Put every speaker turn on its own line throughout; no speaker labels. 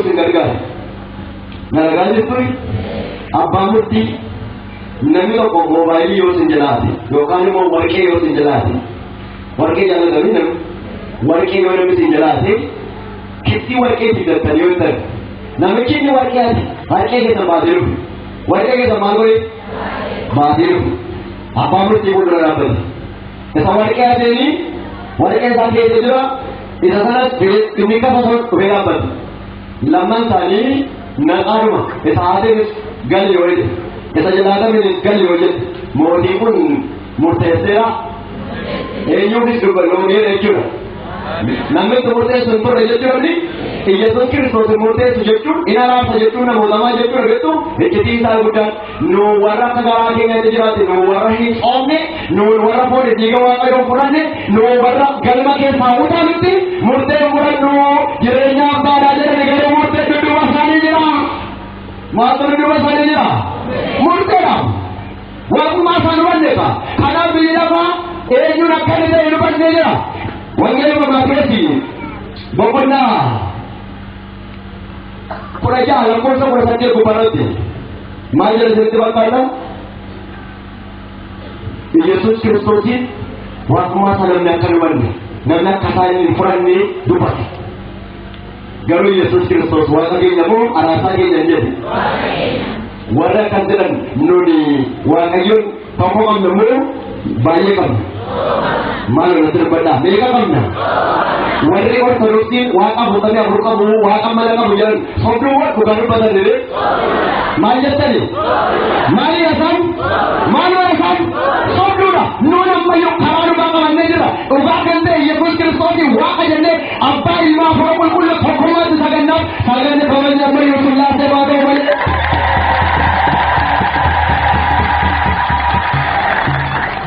Isin gargaara. Na dhagaa jirturi? Abbaan murtii, namni tokko moobaayilii yoo isin jalaate yookaan immoo warqee yoo isin jalaate, warqee jaalatanii, namni warqee yoo namni isin jalaate, kissii warqee fidattanii yoo ta'e, namichi inni warqee ati warqee keessan baatee dhufe, warqee keessan maal godhe? Baatee dhufe. Abbaan murtii fuuldura dhaabbate. Isa warqee ateeni warqee isaa keessa jira, isa sanas inni kasa sun dhufee dhaabbate. Lamman isaanii naqaadhuma. Isa haateenis gali yoo jedhe, isa jalaataminis gali yoo jedhe, mootiin kun murteesseera. Eenyuufis dubbannoogeera jechuudha. Namni itti murteessu hin turre jechuudha. Iyyasuus Kiristoos hin murteessu jechuun, in araarsa jechuun, namootamaa jechuudha beektu. Iccitii isaa guddaan, nu warra akka garaa keenyatti jiraate, nu warra hin coomne, nu warra foon dhiiga Waaqayyoon fudhanne, nu warra galma keessaa utaalutti murtee fudhannu jireenya abbaadhaa jedhani, garuu murtee dudduuba isaanii jira. Maaltu dudduuba isaanii jira? Murteedha. Waaqummaa isaan hubanneeta. Kanaaf biyyi lafaa eenyuun akka inni ta'e hubannee jira. Wangeela Maatewos boqonnaa 16 lakkoofsa 18 gubbaarratti maal jedha isinitti fakkaata? Yesuus Kiristoosiin waaqummaa isaa namni akka hin hubanne, namni akka isaan hin fudhanne dubbate. Garuu Yesuus Kiristoos Waaqa keenya moo araarsaa keenya hin jedhe? Warra akkas jedhan, nuni Waaqayyoon tokko qabna moo baay'ee qabna? Maal irratti dubbadhaa? Meeqa qabna? Warri Ortodoksiin Waaqa 44 qabu, Waaqa mana qabu jedhan sobduuwwan, dhugaa dubbatan jedhee maal jettani? Maali isaan? Maaluma isaan? Sobduudha. Nuun ammayyuu karaa dhugaa qabannee jira. Dhugaa kan ta'e Yesuus Kiristoosii Waaqa jennee Abbaa, Ilmaa, Hafuura Qulqulluu tokkummaatti sagannaaf saganni kabajni ammayyuu Sillaasee haa ta'u malee.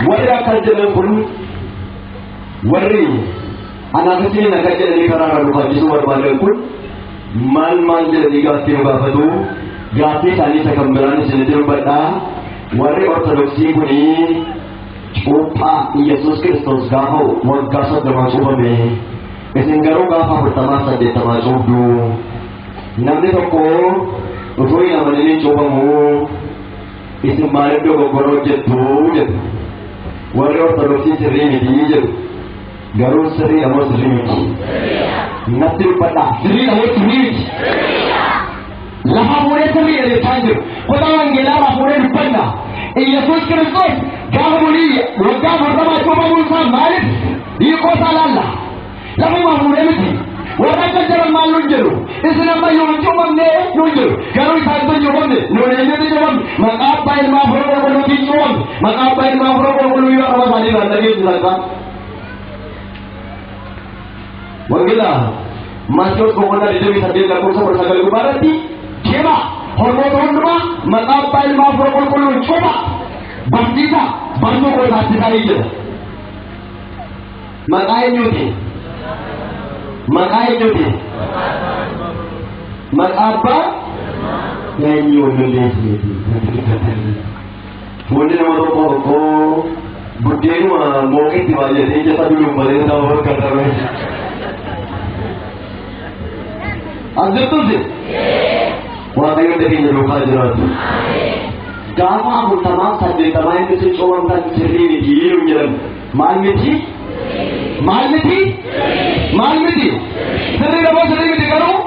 Warri akkas jedhan kun, warri anaaf isiniin akkas jedhanii karaa irraa nu kaachisuu barbaadan kun, maal maal jedhanii gaaffii nu gaafatu? Gaaffii isaanii isa kan biraan isinitti dubbadhaa. Warri Ortodoksii kunii cuuphaa Iyyasuus Kiristoos gaafa waggaa 30 cuuphame, isin garuu gaafa 40 80 cuubdu. Namni tokko utuu hin amanin hin cuuphamu, isin maaliif dogoggora hojjettu jedhu. Warri Ortodoksii sirrii miti jedhu. Garuu sirriidha moo sirrii miti? Natti dubbadhaa. Sirriidha moo sirrii miti? Lafa fuudhee sirriidha jechaa jiru. Kutaa wangeelaa irraa fuudhee dubbanna. Iyyasuus Kiristoos gaafa bulii waggaa 40 cuuphamuun isaa maaliif, hiikoo isaa laalla. Lafuma fuudhee miti. Warra akka jedhan maal nuun jedhu? Isin amma yoo hin cuuphamne nuun jedhu. Garuu isaan tun cuuphamne, nuun eenyutti cuuphamne? Maqaa Abbaa, Ilmaa, Hafuura Qulqulluutiin cuuphamne. Maqaa Abbaa, Ilmaa, Hafuura Qulqulluu yoo arraba isaanii irraa dhageessisan isaa. Wangeela Maatewos boqonnaa 28 lakkoofsa 19 gubbaarratti, deemaa hormoota hundumaa maqaa Abbaa, Ilmaa, Hafuura Qulqulluun cuuphaa, barsiisaa, bartuu koo taasisaa jedha. Maqaa eenyuuti? Maqaa eenyuuti? Maqaa Abbaa eenyu walleesseeti? Fuulli nama tokko tokkoo buddeenuma mooqitti baay'atee ija isaa dunuunfatee nama fakkaatame. As jirtuusi? Waaqayyo hunda keenya duukaa jiraatu. Gaafa 40 80 inni isin cuuphamtan sirrii miti hin jedhan. Maal miti? Maal miti? Maal miti? Sirriidha moo sirrii miti garuu?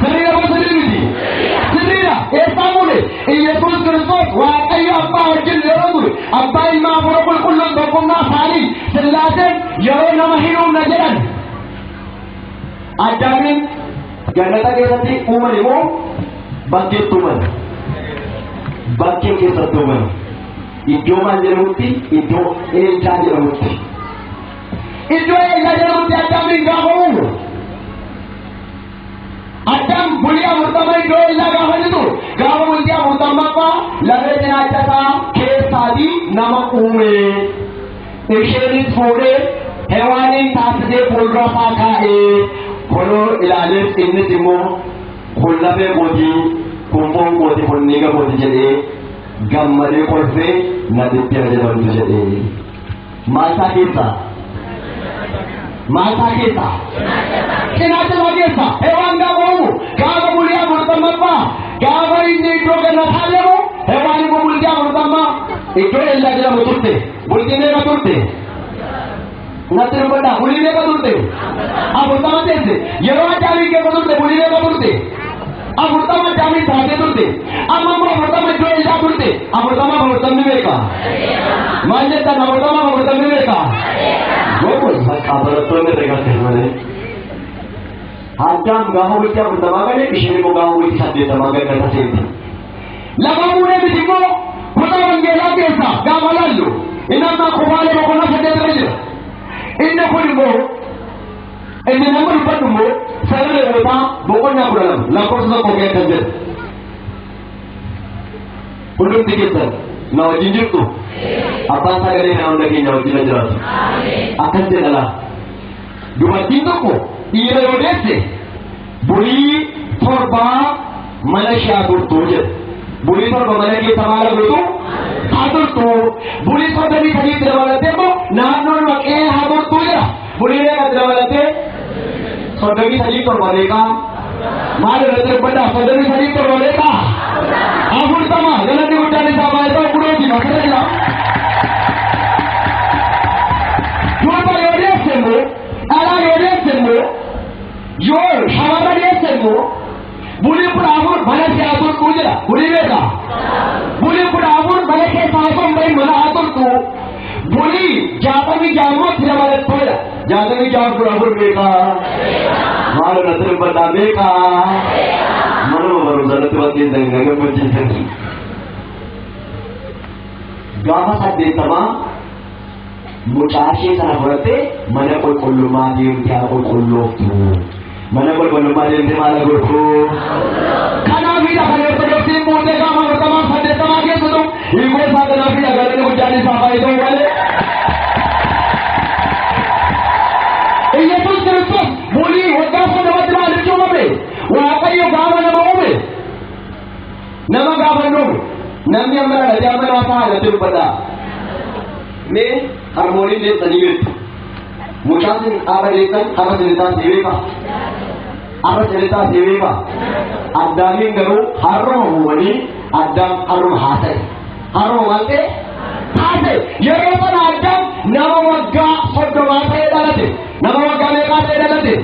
Sirriidha moo sirrii miti? Sirriidha. Eessaa fuune? Iyyasuus Kiristoos Waaqayyo Abbaa wajjin yeroo ture, Abbaa, Ilmaa, Hafuura Qulqulluun tokkummaa isaanii Sillaaseen yeroo nama hin uumna jedhan, Addaamiin gannata keessatti uuman immoo bakkeetti uuman. Bakkee keessatti uuman. Iddoo maal jedhamutti? Iddoo Eeldaa jedhamutti. Iddoo Eeldaa jedhamutti Addaamiin gaafa uumu, Addaam bulii 40 iddoo Eeldaa gaafa jiru, gaafa bultii 40ffaa lafee cinaacha isaa keessaatii nama uume. Isheenis fuudhee Hewaaniin taasisee fuuldura isaa kaa'ee, kunoo ilaalees, innis immoo kun lafee kootii, kun foon kootii, kun dhiiga kooti jedhee gammadee kolfee, namitti jedhamtu jedhee. Maalsaa keessaa? Maalsaa keessaa? Cinaacha isaa keessaa. Hewaan gaafa uumu gaafa Iddoo Eldaa jedhamu turte. Bultii meeqa turte? Natti dubbadhaa. Bulii meeqa turte? 40 teesse. Yeroo Addaamiin keessa turte bulii meeqa turte? 40 Addaamiin taatee turte. Amma immoo 40 iddoo Eldaa turte. 40 40 meeqa? Maal jettan 40 40 meeqa? Gogo bakka barattoonni herregaa ta'e malee. Addaam gaafa bultii 40 gale isheen immoo gaafa bultii 80 gannata seente. Lafa fuudhee miti immoo kutaa wangeelaa keessaa gaafa laallu inni amma kufaalee boqonnaa 8 irra jira. Inni kun immoo inni nama dubbadhu immoo seera Lewwotaa boqonnaa 12 lakkoofsa 1 kee kan jedhu. Hundumti keessan na wajjin jirtu abbaan sagalee kana hunda keenya wajjin jiraatu. Akkas jedha laa. Dubartiin tokko dhiira yoo deesse bulii 7 mana ishee haa turtu jedha. Bulii 7 mana keessa maal haa turtu? Haa turtu. Bulii 33tti dabalatee immoo naannoo maqee haa turtu jedha. Bulii meeqatti dabalatee? 33 7 meeqaa? Maal irratti dubbadhaa? 33 7 meeqaa? 40. Galanni guddaan isaa maal ta'u kunuuti akkana jira. Durba yoo deesse immoo dhalaa yoo deesse immoo yoo shamarra deesse immoo bulii 14 mana ishee haa turtu jedha. Bulii meeqa? Bulii 14 mana keessa osoo hin bahin mana haa turtu. Bulii 66 immoo itti dabalattoo jedha. 66 14 meeqa? Maal irratti dubbadhaa meeqa? Manuma barumsa irratti barsiisan na gammachiisan. Gaafa 80 mucaa ishee sana fudhattee mana qulqullummaa deemtee haa qulqullooftu. Mana qulqullummaa deemtee maal godhu? Kanaafidha kan Ortodoksiin buutee gaafa 40 80 keessattu hiikoo isaa kanaafidha galanni guddaan isaa fayyadamu malee. Iyyasuus Kiristoos bulii waggaa 30tti maaliif cuuphame? Waaqayyo gaafa nama uume nama gaafa hin uume namni amma dhalatee amma naasaa haalatti dubbadhaa. Mee harmooniin deessanii beektu. Mucaan sin arra deessan arra sinitaa si beeka. Arra sinitaa si beeka. Addaamiin garuu harruma uumanii Addaam harruma haasa'e. Harruma maal ta'e? Haasa'e. Yeroo sana Addaam nama waggaa 30 ta'ee dhalate. Nama waggaa meeqaa ta'ee dhalate?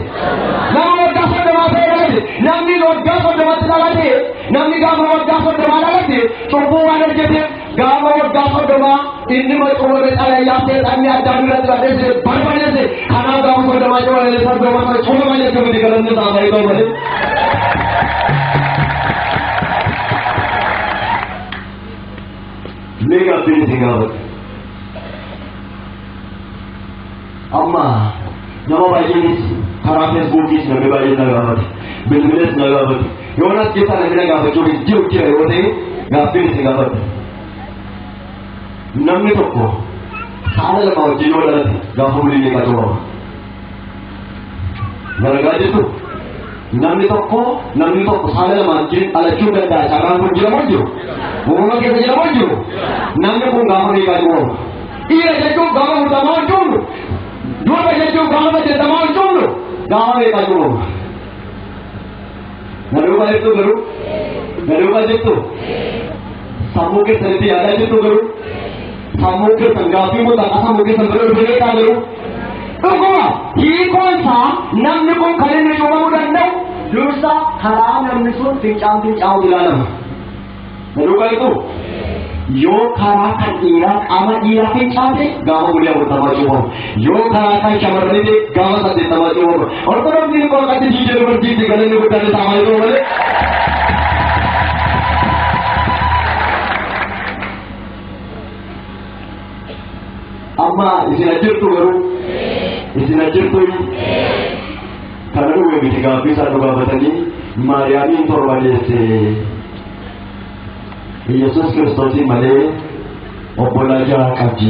Nama waggaa 30 ta'ee dhalate. Namni waggaa 30tti dhalate, namni gaafa waggaa 30 dhalate cubbuu waan hojjeteef gaafa waggaa 30 inni macuubame xalayyaa seexanni Addaam irratti barreesse barbadeesse. Kanaaf gaafa 30 cuubame 30 sana cuubama jechuun miti galanni isaa fayyaduu malee. Mee gaaffiin isin gaafadha. Amma nama baay'eenis karaa feesbuukiis namni baay'een na gaafate. Bilbilees na gaafate. Yoonaas keessaa namni na gaafachuu hin jiru jira yoo ta'e gaaffiin isin gaafadha. Namni tokko saala lama wajjin yoo dhalate gaafa bulii meeqa cuubama? Dalagaa jirtu? Namni tokko namni tokko saala lama wajjin dhalachuu danda'a. Carraan kun jira moo hin jiru? Uumama keessa jira moo hin jiru? Namni kun gaafa meeqaa cuubama? Dhiira jechuun gaafa murtamaa hin cuubnu. Durba jechuun gaafa saddeettamaa hin cuubnu. Gaafa meeqaa cuubama? Na duukaa jirtu garuu? Na duukaa jirtu? Sammuu keessanitti yaadaa jirtu garuu? Sammuu keessan gaaffii murtaa'aa sammuu keessan bira dhufee beekaa garuu? Dhuguma hiikoon isaa namni kun kan inni cuubamuu danda'u dursa karaa namni sun fincaan fincaa'u ilaalama. Na duukaa jirtu? Yoo karaa kan dhiiraa qaama dhiiraa fincaate gaafa bulii 40 cuubamu. Yoo karaa kan shamarranii ta'e gaafa 80 cuubamu. Ortodoksiin immoo akkatti diidee dubartiitti galanni guddaan isaa maal ta'u malee. Amma isin ajjirtu garuu isin ajjirtu kana dhume miti gaaffii isaa nu gaafatanii Maariyaamiin 7 deesse. Yesuus Kiristoosiin malee obbolaa 6 qabdi.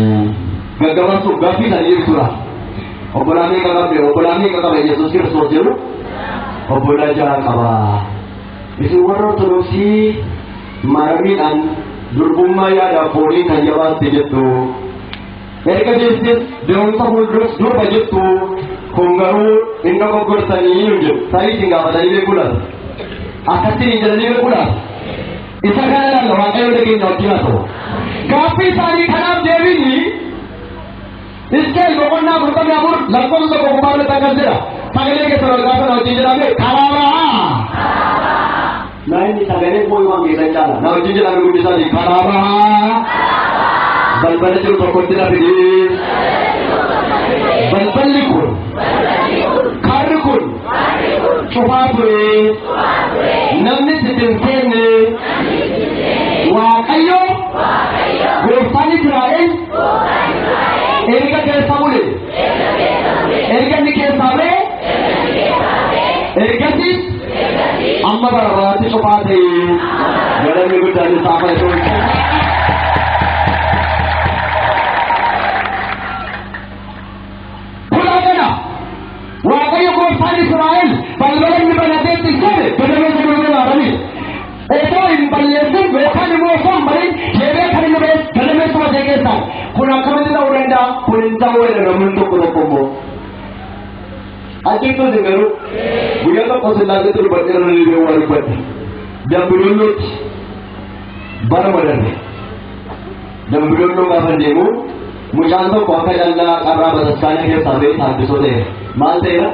Gaggabaabsuuf gaaffii isaanii ibsuudha. Obbolaa meeqa qabdi? Obbolaa meeqa qaba Yesuus Kiristoos jedhu? Obbolaa 6 qaba. Isin warra Ortodoksii maaramiidhaan durbummaa yaadaaf fooniin kan jabaatte jettu. Erga deesses de'umsa fuulduras durba jettu kun garuu hin dogoggorsanii hin jedhu. Tarii isin gaafatanii beekuu laata? Akkasiin hin jedhanii beekuu laata? Isa kana ilaalla Waaqayyo hunda keenya wajjin haa ta'u. Gaaffii isaanii kanaaf deebiin Hisqeel boqonnaa 44 lakkoofsa 1 gubbaa irratti akkas jedha. Sagalee keessan ol kaasan wajjin jedhame, karaa bahaa. Naa inni sagalee moo'ii waan keessan caala. Na wajjin jedhame guddisaati, karaa bahaa. Balbala jiru tokkotti na fidee. Balballi kun, karri kun cufaa ture. Namni sitti hin seenne. Waaqayyo gooftaan Israa'el erga keessa bule, erga inni keessaa ba'e, ergasiis amma bara baraatti cufaa ta'e. Galanni guddaan isaa haa ta'u. Kulaa kana Waaqayyo gooftaan Israa'el balbala inni banateetti seene gadameessa durbee baatanii otoo hin balleessin yookaan immoo osoo hin barin deebi'ee kan inni ba'es gadameessuma ta'e keessaa. Kun akkamitti ta'uu danda'a? Kun hin ta'uu jedha namni tokko tokko immoo. Achitti isin garuu guyyaa tokko sillaasetti dubbadhee irra deebi'ee waa dubbadhe. Dambidollootti bara darbe. Dambidolloo gaafa deemu mucaan tokko akka callaa qarraa bataskaana keessaa ba'ee taaddisoo ta'eera. Maal ta'eera?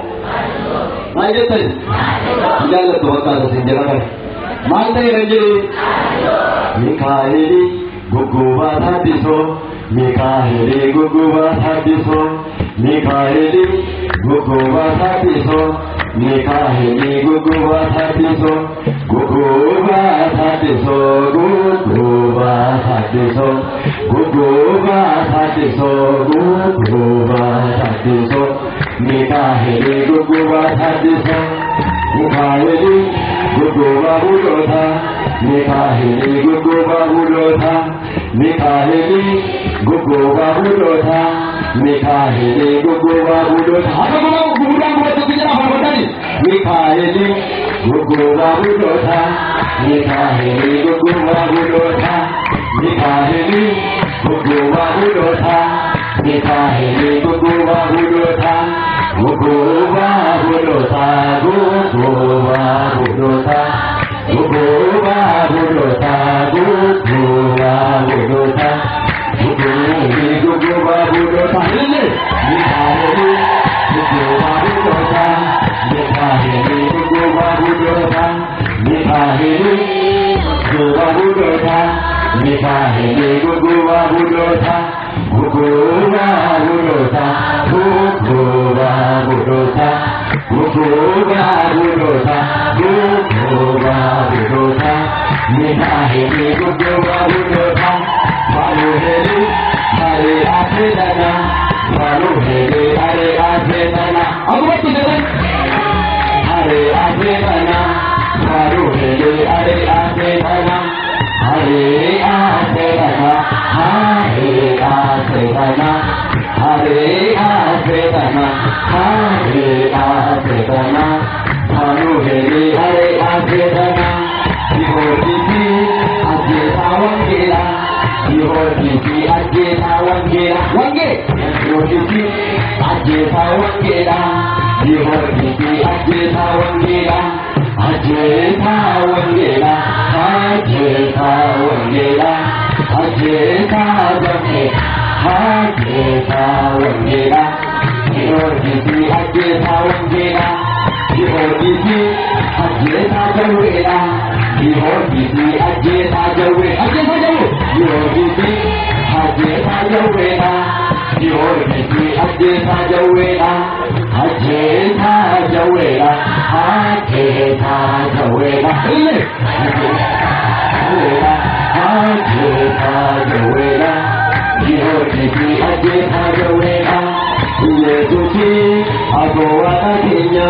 Maal jettan? Jaallattu fakkaata isin jala kana. Maal ta'eera jedhee? Mikaa'eli guggubaa taaddisoo, Mikaa'eli guggubaa taaddisoo, Mikaa'eli guggubaa taaddisoo, Mikaa'eli guggubaa taaddisoo, guggubaa taaddisoo, guggubaa taaddisoo, guggubaa taaddisoo, guggubaa taaddisoo, Mikaa'eli guggubaa taaddisoo, Mikaa'eli guggubaa buloota, Mikaa'eli guggubaa buloota, Mikaa'eli guggubaa buloota, Mikaa'eli guggubaa buloota. Akka gubaa gurguddaan gubatutti jira farfatani. Mikaa'eli guggubaa buloota, Mikaa'eli guggubaa buloota, Mikaa'eli guggubaa buloota, Mikaa'eli guggubaa buloota, guggubaa buloota, guggubaa buloota, guggubaa buloota, guggubaa buloota, guggubaa buloota. Illee Mikaa'eli guggubaa buloota, Mikaa'eli guggubaa buloota, Mikaa'eli guggubaa buloota, Mikaa'eli guggubaa buloota, guggubaa buloota, guggubaa buloota, guggubaa buloota, guggubaa buloota, Mikaa'eli guggubaa buloota, Faluheli hare asedana, Faluheli hare asedana. Akkuma jedhan hare asedana, Faluheli hare asedana, hare asedana, hare asedana, hare asedana, hare asedana, Faluheli hare asedana. Giyoorgisi ajjeesaa wangeelaa, Giyoorgisi ajjeesaa wangeelaa, wangee Giyoorgisi ajjeesaa wangeelaa, Giyoorgisi ajjeesaa wangeelaa, ajjeesaa wangeelaa, ajjeesaa wangeelaa, ajjeesaa wangeelaa, ajjeesaa wangeelaa, Giyoorgisi ajjeesaa wangeelaa, Giyoorgisi ajjeesaa jawweedha, Giyoorgisi ajjeesaa jawwee, ajjeesaa jawwee, Giyoorgisi ajjeesaa jawweedha, Giyoorgisi ajjeesaa jawweedha, ajjeesaa jawweedha, ajjeesaa jawweedha, illee jawweedha, ajjeesaa jawweedha, Giyoorgisi ajjeesaa jawweedha, Yesuusi atoo waaqa keenya,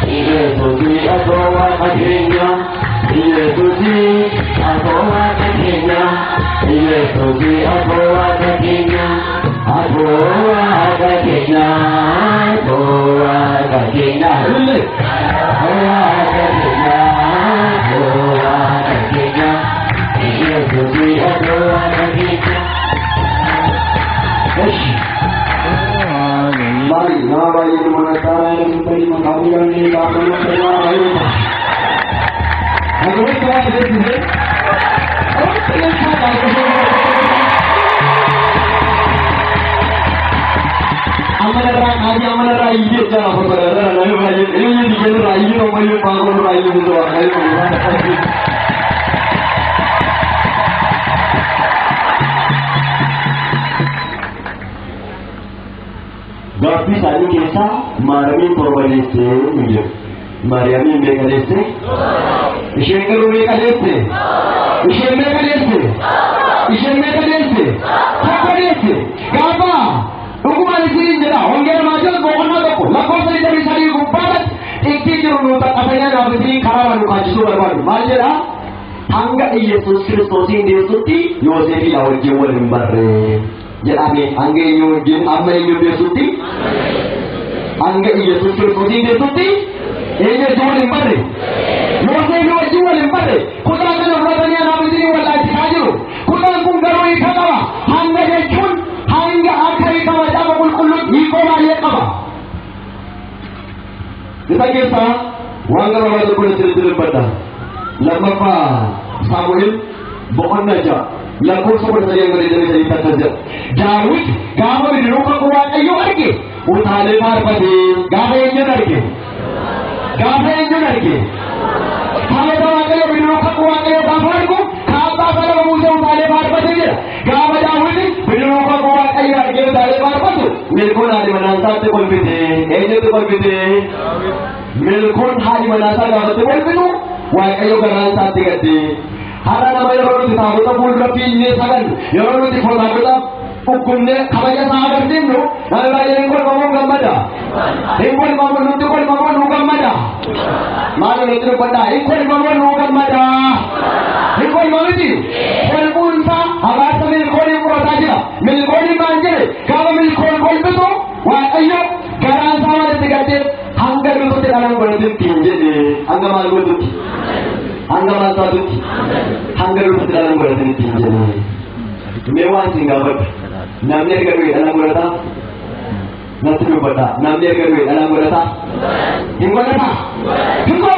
Yesuusi atoo waaqa keenya, Yesuusi atoo waaqa keenya, Yesuusi atoo waaqa keenya, atoo waaqa keenya, atoo waaqa keenya, illee waaqa keenya, atoo waaqa keenya, Yesuusi atoo waaqa keenya. Eshi. Mari, nama baay'ee mana taraa jedhamtanii maqaa mul'annee qaamana ta'aa baay'ee. Namoota waan jedhee. Haati amma narraa iyyee jala fotoodha. Namni baay'een eenyu biyya irraa iyyee ammayyuu baangoo irraa iyyee bisu waaqayyo. Gaaffii isaanii keessaa Maariyaamiin torba deessee nu jedhu. Maariyaamiin meeqa deesse? Isheen garuu meeqa deesse? Isheen meeqa deesse? Isheen meeqa deesse? Tokko deesse. Gaafa dhugumaan isiniin jedha, Wangeela Maatewos boqonnaa 1 lakkoofsa 23 gubbaarratti xiqqii jiru nu xaxxatanii anaaf isiniin karaa nu kaachisuu barbaadu. Maal jedha? Hanga Iyyasuus Kiristoosiin deessutti Yoosefiidha wajjin wal hin barre jedhame. Hanga eenyu wajjin, amma eenyu deessutti, hanga Iyyasuus Kiristoosiin deessutti eenyu wajjin wal hin barre? Yoosefi wajjin wal hin barre. Kutaa kana fudhatanii anaaf isiniin wallaalchisaa jiru. Kutaan kun garuu hiika qaba. Hanga jechuun hanga akka hiika Macaafa Qulqulluutti hiikoo baay'ee qaba. Isa keessaa waan gabaabaa tokko isinitti dubbadha. Lammaffaa Saamu'eel boqonnaa 6 lakkoofsa 13 hanga 23 akkas jedha. Daawit gaafa bidiruu kakuu Waaqayyoo arge utaalee faarfate. Gaafa eenyuun arge? Gaafa eenyuun arge? Taabota Waaqayyoo, bidiruu kakuu Waaqayyoo gaafa argu kaabbaa isaa lafa buusee utaalee faarfate jedha. Gaafa Daawit bidiruu kakuu Waaqayyoo argee utaalee faarfatu Milkoon haadhi manaa isaatti kolfite. Eenyutti kolfite? Milkoon haadhi manaa isaa gaafatti kolfitu Waaqayyo garaan isaatti gadde. Har'a nama yeroo nuti taabota fuuldura fiignee sagannu, yeroo nuti taabota uggumnee kabaja isaa agarsiifnu, namni baay'een hin kolfamuun gammada. Hin kolfamu, nutti kolfamuun nu gammada. Maal nutti dubbadhaa? Hin kolfamuun nu gammada. Hin kolfamiti. Kolfuun isaa habaasa Milkoonii fudhataa jira. Milkoonii maal jedhe? Gaafa Milkoon kolfitu Waaqayyo garaan isaa waan itti gaddeef hanga duututti dhalaan godhatutti hin jedhe. Hanga maal gootutti? Hanga maal taatutti? Hanga duututti dhalaan godhatutti hin jedhe. Mee waan isin gaafadhu. Namni erga du'e dhalaan godhataa? Natti dubbadhaa. Namni erga du'e dhalaan godhataa? Hin godhataa? Hin godhatu.